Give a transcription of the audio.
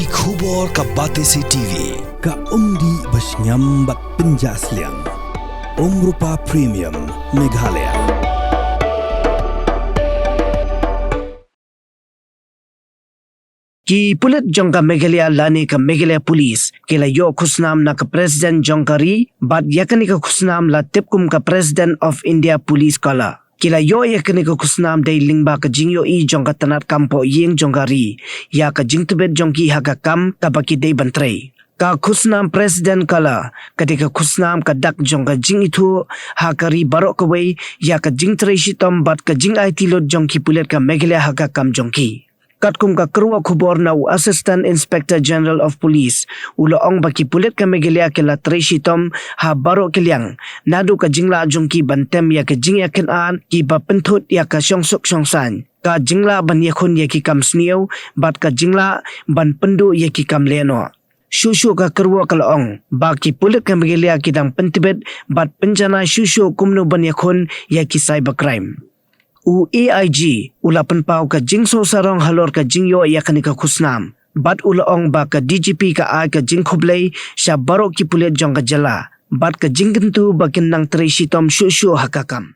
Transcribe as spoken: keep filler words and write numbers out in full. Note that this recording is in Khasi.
Ki khubor ka Batesi T V, ka umdih ba shngiam bad pynjah sliang. Umrupa Premium, Meghalaya. Ki pulit jong ka Meghalaya lane ka Meghalaya Police ki la ïoh khusnam na ka President jong ka ri bad ïa kane ka khusnam la tip kum ka President of India Police Collar. Ki la ïoh ïa kane ka khusnam dei lyngba ka jingïohi jong ka tnat kam poh ïing jong ka ri ïa ka jingtbit jong ki ha ka kam kaba ki dei ban trei. Ka khusnam President Collar ka dei ka khusnam ka dak jong ka jingithuh ha ka ri baroh kawei ïa ka jingtrei shitom bad ka jingaiti lut jong ki pulit ka Meghalaya ha ka kam jong ki. Katkum ka kyrwoh khubor na u Assistant Inspector General of Police, u la ong ba ki pulit ka Meghalaya ki la trei shitom ha baroh ki liang, naduh ka jinglah jong ki ban tem ïa ka jingïakynad kiba pynthut ïa ka shongsuk shongsaiñ, ka jinglah ban ïakhun ïa ki kam sniew bad ka jinglah ban pynduh ïa ki kam lehnoh. Shuh shuh ka kyrwoh ka la ong ba ki pulit ka Meghalaya ki dang pyntbit bad pynjanai shuh shuh kumno ban ïakhun ïa ki cybercrime. U A I G u la pynpaw ka jingsngewsarong halor ka jingïoh ïa kane ka khusnam bad u la ong ba ka D G P ka ai ka jingkhublei sha baroh ki pulit jong ka jylla bad ka jingkyntu ba kin nang trei shitom shuh shuh ha ka kam.